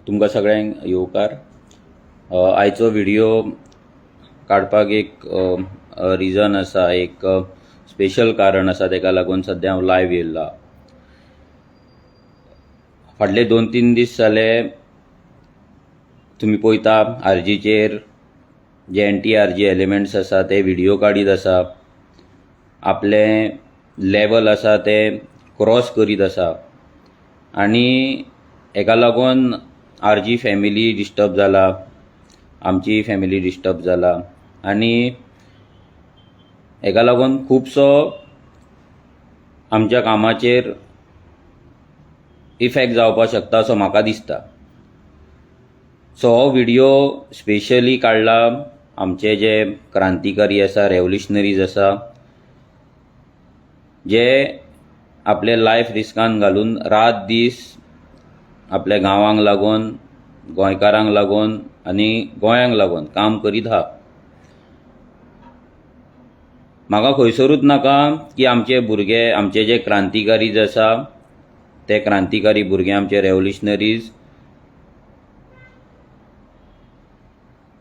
तुमकां सगळ्यांक येवकार. आयचो व्हिडियो काडपाक एक रिजन आसा, एक स्पेशल कारण आसा, ताका लागून सद्या हांव लायव्ह येयला. फाटले 2-3 दीस जाले तुमी पळयता आरजीचेर जे एन्टी आरजी एलिमेंट्स आसा ते व्हिडियो काडीत आसा, आपलें लेवल आसा तें क्रॉस करीत आसा आनी हेका लागून आरजी फॅमिली डिस्टर्ब जाला, आमची फॅमिली डिस्टर्ब जाला आनी हेका लागून खुबसो आमच्या कामाचेर इफेक्ट जावपाक शकता असो म्हाका दिसता. सो हो व्हिडियो स्पेशली काडला आमचे जे क्रांतिकारी आसा, रेवोल्युशनरीज आसा, जे आपले लायफ रिस्कान घालून रात दीस आपल्या गांवांक लागून, गोंयकारांक लागून आनी गोंयांक लागून काम करीत आहा. म्हाका खंयसरूच नाका की आमचे भुरगे, आमचे जे क्रांतिकारी जे आसा ते क्रांतिकारी भुरगे, आमचे रेवोल्युशनरीज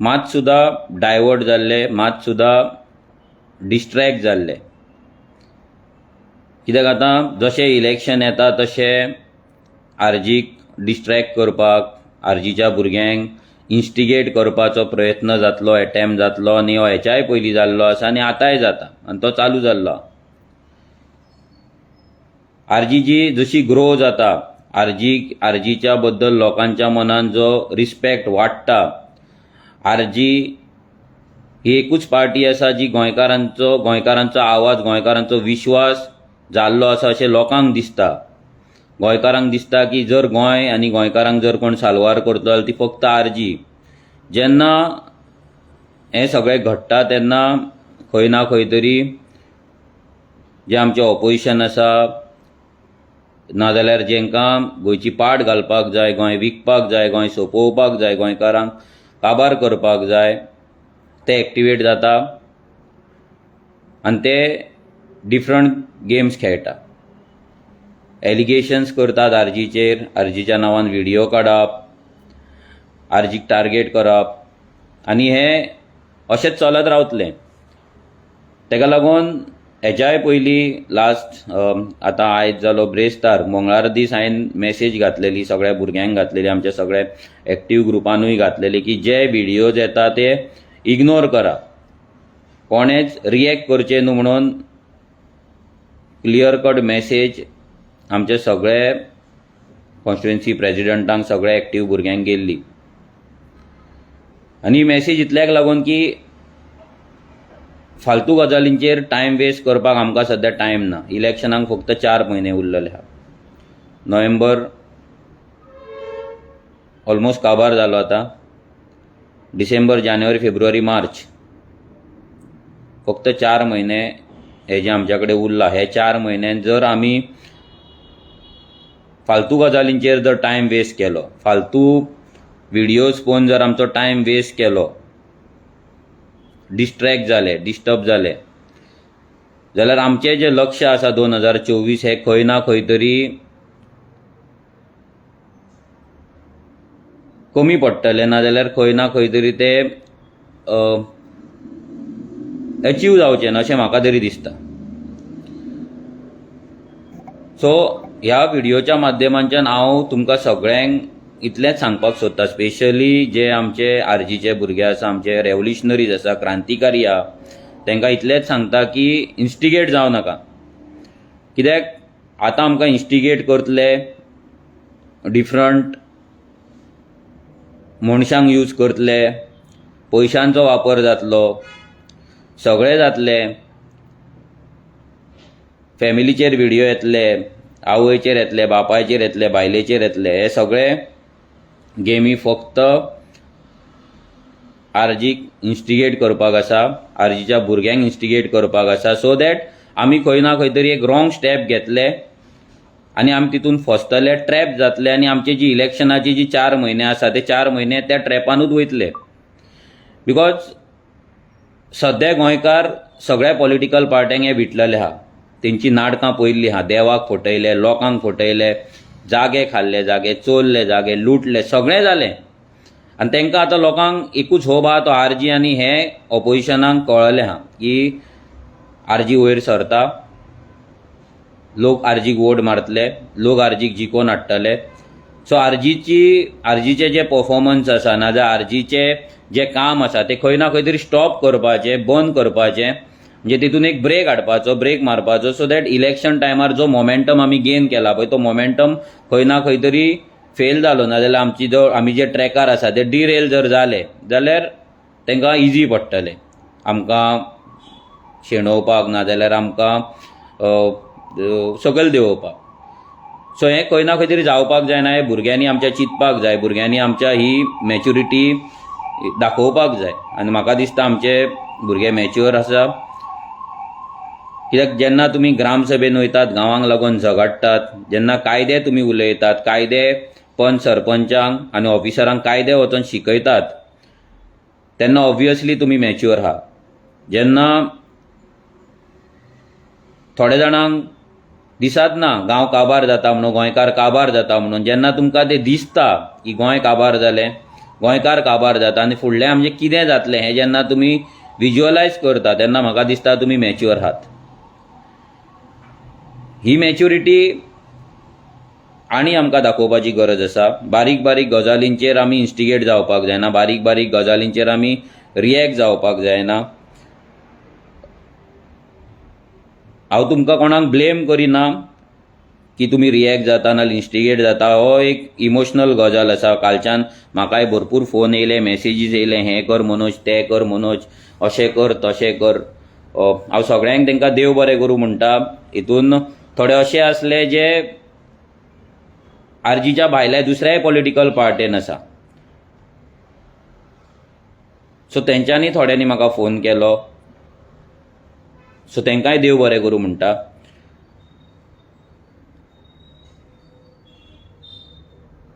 मात सुद्दां डायवर्ट जाल्ले, मात सुद्दां डिस्ट्रेक्ट जाल्ले. कित्याक आतां जशें इलेक्शन येता तशें आरजीक डिस्ट्रेक्ट करपाक, आरजीच्या भुरग्यांक इन्स्टिगेट करपाचो प्रयत्न जातलो, एटेम्प्ट जातलो आनी हो हेच्याय पयलीं जाल्लो आसा आनी आतांय जाता आनी तो चालू जाल्लो. आरजी जी जशी ग्रो जाता, आरजीच्या बद्दल लोकांच्या मनान जो रिस्पेक्ट वाडटा, आरजी ही एकूच पार्टी आसा जी गोंयकारांचो आवाज, गोंयकारांचो विश्वास जाल्लो आसा अशें लोकांक दिसता. गोंयकारांक दिसता की जर गोंय आनी गोंयकारांक जर कोण साल्वार करतलो जाल्यार ती फक्त आरजी. जेन्ना हें सगळें घडटा तेन्ना खंय ना खंय तरी जें आमचें ऑपोजिशन आसा, नाजाल्यार जेंकां गोंयची पाट घालपाक जाय, गोंय विकपाक जाय, गोंय सोंपोवपाक जाय, गोंयकारांक काबार करपाक जाय, ते एक्टिवेट जाता आनी ते डिफरंट गेम्स खेळटा. एलिगेशन्स करतात आरजीचेर, आरजीच्या नांवान व्हिडियो काडप, आरजीक टार्गेट करप आनी हें अशेंच चलत रावतलें. ताका लागून हेच्याय पयलीं लास्ट आतां आयज जालो ब्रेस्तार, मंगळार दीस हांवें मॅसेज घातलेली, सगळ्या भुरग्यांक घातलेली, आमच्या सगळ्या एक्टीव ग्रुपानूय घातलेली की जे व्हिडियोज येता ते इग्नोर करा, कोणेच रिएक्ट करचें न्हू म्हणून क्लियर कट मॅसेज आमचे सगळे कॉन्स्टिट्युएन्सी प्रेजिडेंटांक, सगळे एक्टीव भुरग्यांक गेल्ली. आनी मॅसेज इतल्याक लागून की फालतू गजालींचेर टायम वेस्ट करपाक आमकां सद्या टायम ना. इलेक्शनाक फक्त 4 म्हयने उरलेले आहा. नोव्हेंबर ऑलमोस्ट काबार जालो आतां, डिसेंबर, जानेवारी, फेब्रुवारी, मार्च, फक्त 4 म्हयने हे जे आमच्या कडेन उरला. हे 4 म्हयन्यान जर आमी फालतू गजालींचेर जर टायम वेस्ट केलो, फालतू व्हिडियोज पळोवन जर आमचो टायम वेस्ट केलो, डिस्ट्रेक्ट जाले, डिस्टर्ब जाले, जाल्यार आमचें जें लक्ष्य आसा 2024 हें खंय ना खंय तरी कमी पडटलें, ना जाल्यार खंय ना खंय तरी तें एचीव जावचें ना अशें म्हाका तरी दिसता. सो ह्या व्हिडियोच्या माध्यमांच्यान हांव तुमकां सगळ्यांक इतलेंच सांगपाक सोदता, स्पेशली जे आमचे आरजीचे भुरगे आसा, आमचे रेवोल्युशनरीज आसा, क्रांतिकारी आहा, तांकां इतलेंच सांगता की इन्स्टिगेट जावं नाका. कित्याक आतां आमकां इन्स्टिगेट करतले, डिफरंट मनशांक यूज करतले, पयशांचो वापर जातलो, सगळें जातलें, फॅमिलीचेर व्हिडियो येतले, आवयचेर येतले, बापायचेर येतले, बायलेचेर येतले. हे सगळे गेमी फक्त आरजीक इन्स्टिगेट करपाक आसा, आरजीच्या भुरग्यांक इन्स्टिगेट करपाक आसा, सो that आमी खंय ना खंय तरी एक रॉंग स्टेप घेतले आनी आमी तितून फसतले, ट्रॅप जातले आनी आमची जी इलेक्शनाची जी 4 म्हयने आसा ते 4 म्हयने त्या ट्रॅपानूच वयतले. Because सद्या गोंयकार सगळ्या पॉलिटिकल पार्ट्यांक हे विटलेले आहा, तेंची नाटकां पळयल्लीं आहा, देवाक फटयले, लोकांक फटयले, जागे खाल्ले, जागे चोरले, जागे लुटले, सगळें जालें. आनी तांकां आतां लोकांक एकूच होप आहा तो आरजी. आनी हें ऑपोजिशनाक कळ्ळें आहा की आरजी वयर सरता, लोक आरजीक वोट मारतले, लोक आरजीक जिखोवन हाडटले. सो आरजीचें जें परफॉर्मन्स आसा नाजाल्यार आरजीचें जें काम आसा तें खंय ना खंय तरी स्टॉप करपाचें, बंद करपाचें, म्हणजे तितून एक ब्रेक हाडपाचो, ब्रेक मारपाचो, सो that election टायमार जो मोमेंटम आमी गेन केला पळय, तो मोमेंटम खंय ना खंय तरी फेल जालो नाजाल्यार आमची जो आमी जे ट्रॅकार आसा ते डिरेल जर जाले जाल्यार तांकां इजी पडटलें आमकां शेणोवपाक नाजाल्यार आमकां सकयल देंवोवपाक. सो हें खंय ना खंय तरी जावपाक जायना. हें भुरग्यांनी आमच्या चिंतपाक जाय, भुरग्यांनी आमच्या ही मॅच्युरिटी दाखोवपाक जाय. आनी म्हाका दिसता आमचे भुरगे मॅच्युअर आसा, कित्याक जेन्ना तुमी ग्रामसभेन वयतात, गांवांक लागून झगडटात, जेन्ना कायदे तुमी उलयतात, कायदे पंच सरपंचांक आनी ऑफिसरांक कायदे वचोन शिकयतात, तेन्ना ऑब्वियसली तुमी मॅच्युअर आहा. जेन्ना थोड्या जाणांक दिसत ना गांव काबार जाता म्हणून, गोंयकार काबार जाता म्हणून, जेन्ना तुमकां तें दिसता की गोंय काबार जालें, गोंयकार काबार जाता आनी फुडलें आमचें कितें जातलें हें जेन्ना तुमी विज्युअलायज करता, तेन्ना म्हाका दिसता तुमी मॅच्युअर आहात. ही मॅच्युरिटी आनी आमकां दाखोवपाची गरज आसा. बारीक बारीक गजालींचेर आमी इन्स्टिगेट जावपाक जायना, बारीक बारीक गजालींचेर आमी रिएक्ट जावपाक जायना. हांव तुमकां कोणाक ब्लेम करिना की तुमी रिएक्ट जाता नाल्यार इन्स्टिगेट जाता. हो एक इमोशनल गजाल आसा. कालच्यान म्हाकाय भरपूर फोन येयले, मॅसेजीस येयले, हें कर मनोज, तें कर मनोज, अशें कर, तशें कर. हांव सगळ्यांक तांकां देव बरें करूं म्हणटा. हितून थोडे अशे आसले जे आरजीच्या भायल्या दुसऱ्याय पॉलिटिकल पार्टेन आसा, सो तेंच्यांनी थोड्यांनी म्हाका फोन केलो, सो तांकांय देव बरें करूं म्हणटा.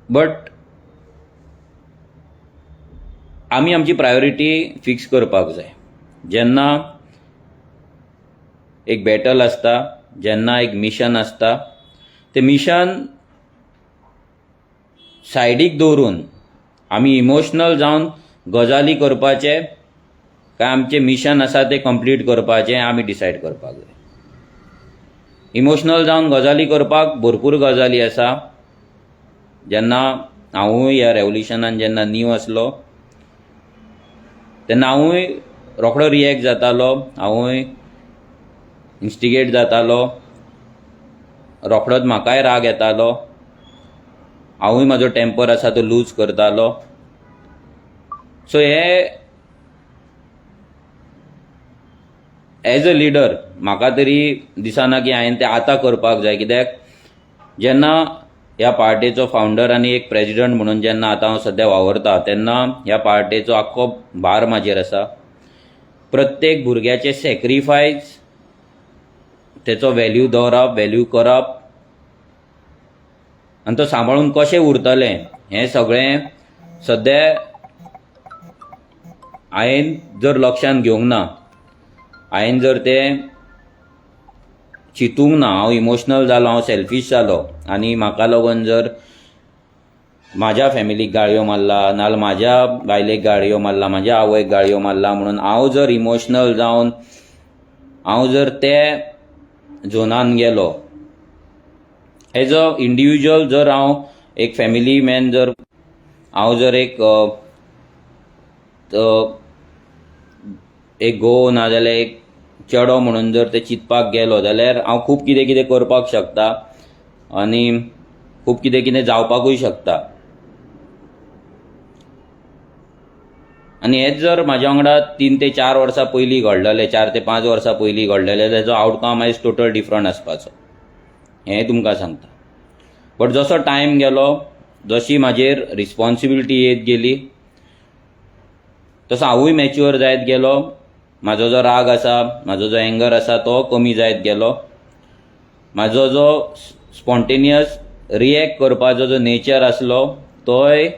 बट आमी आमची प्रायोरिटी फिक्स करपाक जाय. जेन्ना एक बॅटल आसता, जेन्ना एक मिशन आसता, तें मिशन सायडीक दवरून आमी इमोशनल जावन गजाली करपाचे काय आमचें मिशन आसा तें कंप्लीट करपाचें आमी डिसायड करपाक जाय. इमोशनल जावन गजाली करपाक भरपूर गजाली आसा. जेन्ना हांवूय ह्या रेवोल्युशनान जेन्ना न्यू आसलो तेन्ना हांवूय रोखडो रिएक्ट जातालो, हांवूय इन्स्टिगेट जातालो, रोखडोच म्हाकाय राग येतालो, हांवूय म्हाजो टेम्पर आसा तो लूज करतालो. सो हे एज अ लिडर म्हाका तरी दिसना की हांवें तें आतां करपाक जाय, कित्याक जेन्ना ह्या पार्टेचो फावंडर आनी एक प्रेजिडंट म्हणून जेन्ना आतां हांव सद्या वावरता तेन्ना ह्या पार्टेचो आख्खो भार म्हाजेर आसा. प्रत्येक भुरग्याचें सॅक्रिफायस, तेचो व्हॅल्यू दवरप, व्हॅल्यू करप आनी तो सांबाळून कशें उरतलें हें सगळें सद्या हांवें जर लक्षांत घेवंक ना, हांवें जर तें चिंतूंक ना, हांव इमोशनल जालो, हांव सेल्फीश जालो आनी म्हाका लागून जर म्हाज्या फॅमिलीक गाळयो मारला नाजाल्यार म्हाज्या बायलेक गाळयो मारला, म्हाज्या आवयक गाळयो मारला म्हणून हांव जर इमोशनल जावन हांव जर ते झोनान गेलो एज अ इंडिविज्युअल, जर हांव एक फॅमिली मॅन, जर हांव जर एक एक घोव नाजाल्यार एक चेडो म्हणून जर ते चिंतपाक गेलो जाल्यार हांव खूब कितें कितें करपाक शकता आनी खूब कितें कितें जावपाकूय शकता. आनी हेंच जर म्हाज्या वांगडा 3 ते 4 वर्सां पयलीं घडलेलें, 4 ते 5 वर्सां पयलीं घडलेलें, ताजो आवटकम आयज टोटल डिफरंट आसपाचो, हें तुमकां सांगता. बट जसो टायम गेलो, जशी म्हाजेर रिस्पोन्सिबिलिटी येत गेली, तसो हांवूय मॅच्युअर जायत गेलो. म्हाजो जो राग आसा, म्हाजो जो एंगर आसा तो कमी जायत गेलो. म्हाजो जो स्पोन्टेनियस रिएक्ट करपाचो जो नेचर आसलो तोय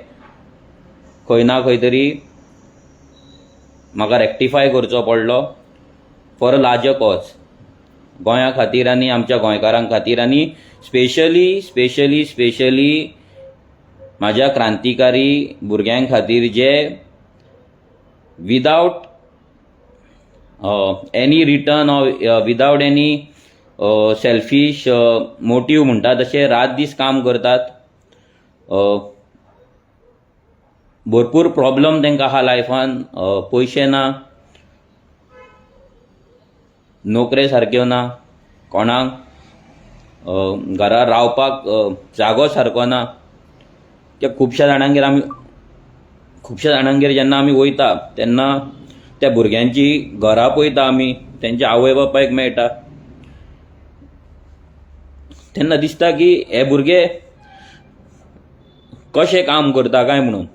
खंय ना खंय तरी म्हाका रेक्टिफाय करचो पडलो फॉर अ लार्जर कॉज. गोंया खातीर आनी आमच्या गोंयकारां खातीर आनी स्पेशली स्पेशली स्पेशली म्हाज्या क्रांतिकारी भुरग्यां खातीर जे without any return or without any selfish motive म्हणटा तशें रात दीस काम करतात. भरपूर प्रॉब्लम तांकां आहा लायफान, पयशे ना, नोकरे सारक्यो ना, कोणाक घरा रावपाक जागो सारको ना. त्या खुबश्या जाणांगेर जेन्ना आमी वयता तेन्ना त्या भुरग्यांची घरां पळयता आमी, तेंच्या आवय बापायक मेळटा तेन्ना दिसता की हे भुरगे कशें काम करता काय म्हणून.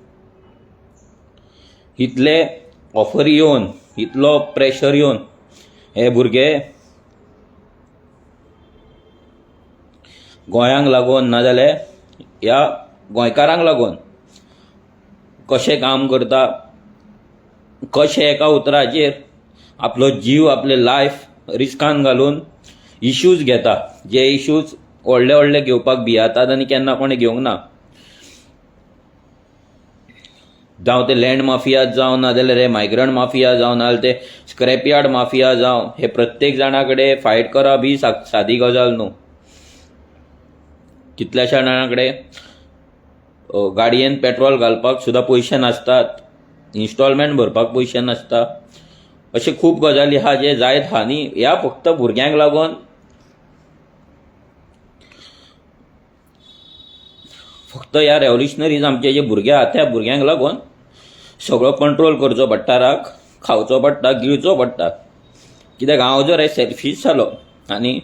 इतले ऑफर येवन, इतलो प्रेशर येवन हे भुरगे गोंयांक लागून नाजाल्यार ह्या गोंयकारांक लागून कशें काम करता, कशें एका उतराचेर आपलो जीव, आपलें लायफ रिस्कान घालून इश्यूज घेता, जे इश्यूज व्हडले व्हडले घेवपाक भियेतात आनी केन्ना कोणें घेवंक ना. जावं ते लँड माफिया जावं, नाजाल्यार हे मायग्रंट माफिया जावं, नाजाल्यार ते स्क्रॅपयार्ड माफिया जावं, हे प्रत्येक जाणा कडेन फायट करप ही सादी गजाल न्हू. कितल्याश्या जाणां कडेन गाडयेन पेट्रोल घालपाक सुद्दां पयशे नासतात, इन्स्टॉलमेंट भरपाक पयशे नासता. अशे खूब गजाली आहा जे जायत आहा न्ही. ह्या फक्त भुरग्यांक लागून, फक्त ह्या रेवोल्युशनरीज आमचे जे भुरगे आहा त्या भुरग्यांक लागून सगळो कंट्रोल करचो पडटा, राग खावचो पडटा, गिळचो पडटा. कित्याक हांव जर सेल्फीश जालो आनी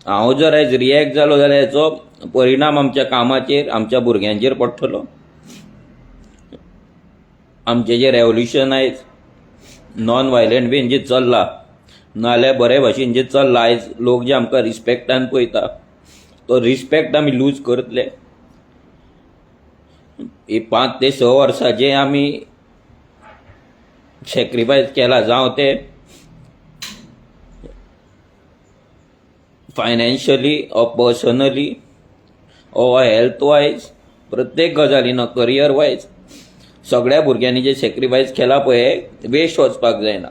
हांव जर आयज रिएक्ट जालो जाल्यार हेचो परिणाम आमच्या कामाचेर, आमच्या भुरग्यांचेर पडटलो. आमचें जें रेवोल्युशन आयज नॉन वायलंट वेन जें चल्लां, नाजाल्यार बरे भाशेन जें चल्लां, आयज लोक जे आमकां रिस्पेक्टान पळयता तो रिस्पेक्ट आमी लूज करतले. ही 5 ते 6 वर्सां जे आमी सॅक्रिफायस केला, जावं ते financially or personally or health wise, प्रत्येक गजालीन करियर वायज सगळ्या भुरग्यांनी जे सॅक्रिफायस केला पळय वेस्ट वचपाक जायना.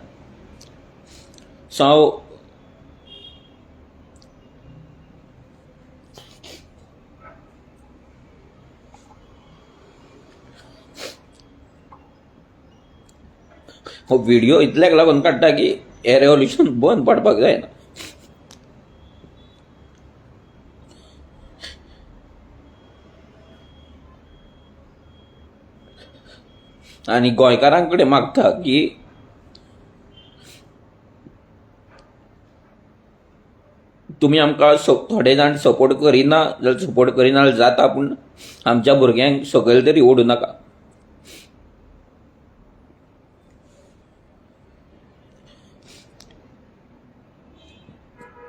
सो हांव हो व्हिडिओ इतल्याक लागून काडटा की हें रेवोल्युशन बंद पडपाक जायना. आनी गोंयकारां कडेन मागता की तुमी आमकां थोडे जाण सपोर्ट करिना जाल्यार सपोर्ट करिना जाल्यार जाता, पूण आमच्या भुरग्यांक सकयल तरी ओडूं नाका.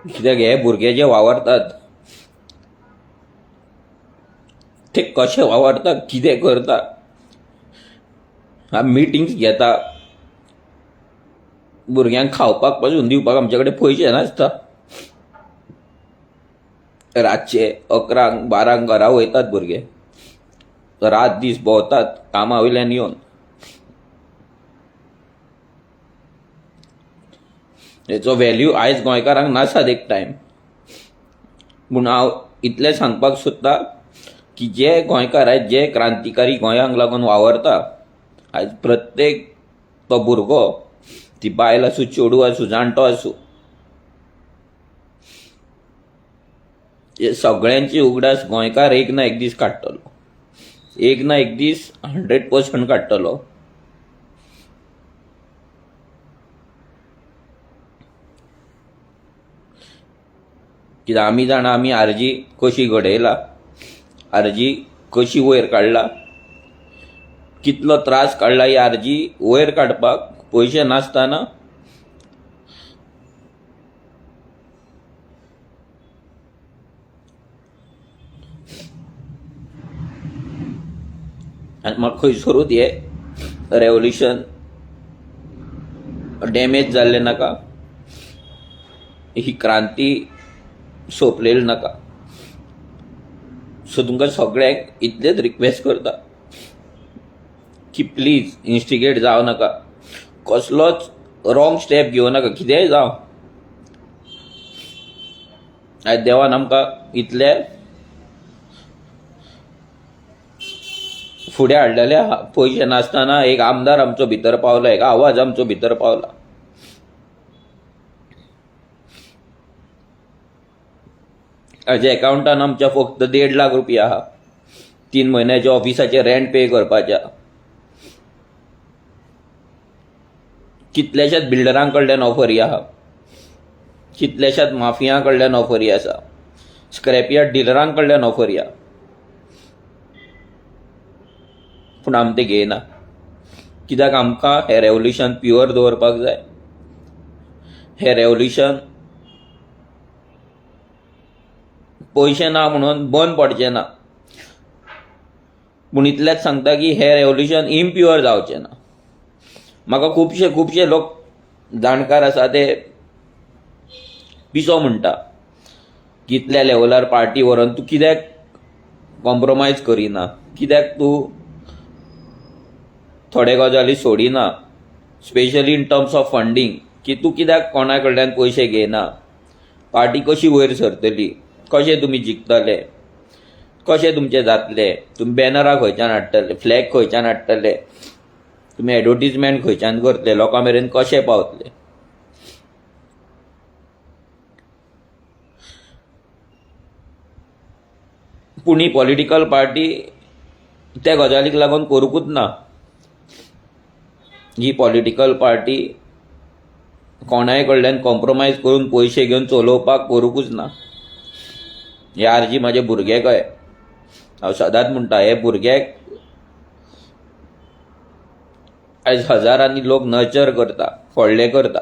कित्याक हे भुरगे जे वावरतात ते कशे वावरतात, कितें करता, मिटिंग्स घेता, भुरग्यांक खावपाक पासून दिवपाक आमचे कडेन पयशे नासता. रातचे 11 12 घरा वयतात भुरगे, रात दीस भोंवतात कामा वयल्यान येवन. हेचो व्हॅल्यू आयज गोंयकारांक नासात एक टायम. पूण हांव इतलें सांगपाक सोदता की जे गोंयकार आयज जे क्रांतिकारी गोंयांक लागून वावरता, आयज प्रत्येक तो भुरगो, ती बायल आसूं, चेडूं आसूं, जाणटो आसूं, हे सगळ्यांची उगडास गोंयकार एक ना एक दीस काडटलो, एक ना एक दीस 100% काडटलो. कित्याक आमी जाणा आमी आरजी कशी घडयला, आरजी कशी वयर काडला, कितलो त्रास काडला ही आरजी वयर काडपाक पयशे नासतना. आनी म्हाका खंयसरूच हें रेवोल्युशन डॅमेज जाल्लें नाका, ही क्रांती सोंपलेली नाका. सो तुमकां सगळ्यांक इतलेंच रिक्वेस्ट करता की प्लीज इन्स्टिगेट जावं नाका, कसलोच रॉंग स्टेप घेवं नाका, कितेंय जावं. आयज देवान आमकां इतले फुडें हाडलेले आहा. पयशे नासतना एक आमदार आमचो भितर पावलो, एक आवाज आमचो भितर पावला. आयज एकावंटान आमच्या फक्त 1.5 लाख रुपया आहा, 3 म्हयन्याचे ऑफिसाचे रेंट पे करपाचे आहा. कितल्याशाच बिल्डरां कडल्यान ऑफरी आहा, कितल्याशाच माफियां कडल्यान ऑफरी आसा, स्क्रॅपयार्ड डिलरां कडल्यान ऑफरी आहा, पूण आमी तें घेयना. कित्याक आमकां हें रेवोल्युशन प्युअर दवरपाक जाय. हें रेवोल्युशन पयशे ना म्हणून बंद पडचें ना, पूण इतलेंच सांगता की हें रेवोल्युशन इम्प्युअर जावचें ना. म्हाका खुबशे खुबशे लोक जाणकार आसा ते पिसो म्हणटा, कितल्या लेवलार पार्टी व्हरोन तूं कित्याक कॉम्प्रोमायज करिना, कित्याक तूं थोडे गजाली सोडिना, specially in terms of funding, की तूं कित्याक कोणा कडल्यान पयशे घेयना, पार्टी कशी वयर सरतली, कशें तुमी जिखतले, कशें तुमचें जातलें, तुमी बॅनरां खंयच्यान हाडटले, फ्लॅग खंयच्यान हाडटले, तुमी एडवर्टीजमेंट खंयच्यान करतले, लोकां मेरेन कशें पावतले. पूण ही पॉलिटिकल पार्टी त्या गजालीक लागून करूंकूच ना. ही पॉलिटिकल पार्टी कोणाय कडल्यान कॉम्प्रोमायज करून पयशे घेवन चलोवपाक करूंकूच ना. हे आरजी म्हाजे भुरगे कहे, हांव सदांच म्हणटा, हे भुरग्याक आयज हजारांनी लोक नर्चर करता, व्हडले करता.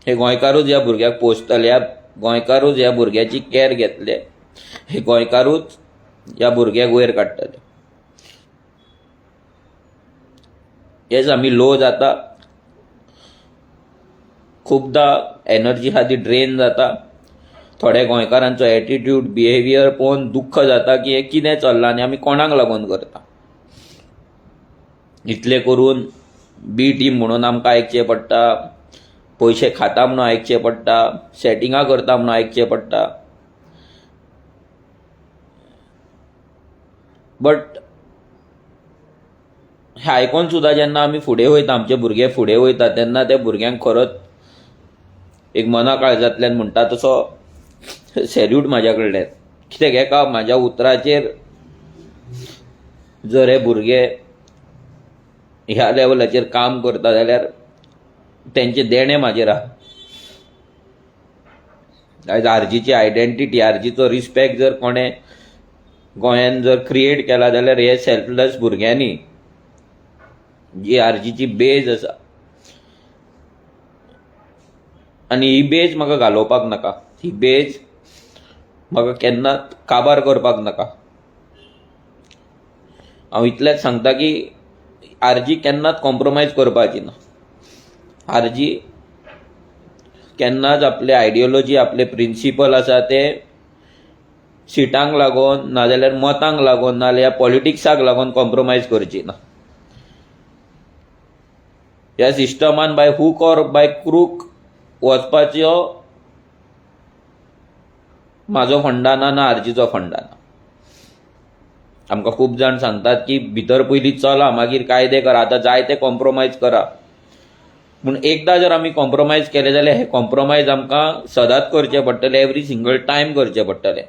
हे गोंयकारूच ह्या भुरग्याक पोसतले, ह्या गोंयकारूच ह्या भुरग्याची कॅर घेतले, हे गोंयकारूच ह्या भुरग्याक वयर काडटले. येस, आमी लो जाता, खुबदां एनर्जी आहा ती ड्रेन जाता. थोड्या गोंयकारांचो एटिट्यूड, बिहेवियर पळोवन दुख्ख जाता की हें कितें चल्लां आनी आमी कोणाक लागून करता. इतलें करून बी टीम म्हणून आमकां आयकचें पडटा, पयशे खाता म्हणून आयकचें पडटा, सेटिंगां करता म्हणून आयकचें पडटा. बट हें आयकोन सुद्दां जेन्ना आमी फुडें वयता, आमचे भुरगे फुडें वयता, तेन्ना त्या भुरग्यांक खरोच एक मना काळजांतल्यान म्हणटा तसो सॅल्यूट म्हाज्या कडल्यान. कित्याक एका म्हाज्या उतराचेर जर हे भुरगे ह्या लेवलाचेर काम करता जाल्यार तेंचें देणें म्हाजेर आहा. आयज आरजीची आयडेंटिटी, आरजीचो रिस्पेक्ट जर कोणें गोंयान जर क्रिएट केला जाल्यार हे सेल्फलेस भुरग्यांनी जी आरजीची बेज आसा, आनी ही बेज म्हाका घालोवपाक नाका, ही बेज म्हाका केन्नाच काबार करपाक नाका. हांव इतलेंच सांगता की आरजी केन्नाच कॉम्प्रोमायज करपाची ना. आरजी केन्नाच आपले आयडियोलॉजी, आपले प्रिंसिपल आसा ते सिटांक लागून नाजाल्यार मतांक लागून नाजाल्यार पॉलिटिक्साक लागून कॉम्प्रोमायज करची ना. ह्या सिस्टमान by hook or by crook वचपाचो म्हाजो फंडा ना, ना आरजीचो फंडा ना. आमकां खूब जाण सांगतात की भितर पयलीं चला, मागीर कायदे करा, आतां जाय ते कॉम्प्रोमायज करा. पूण एकदां जर आमी कॉम्प्रोमायज केले जाल्यार हे कॉम्प्रोमायज आमकां सदांच करचे पडटले, एवरी सिंगल टायम करचे पडटले.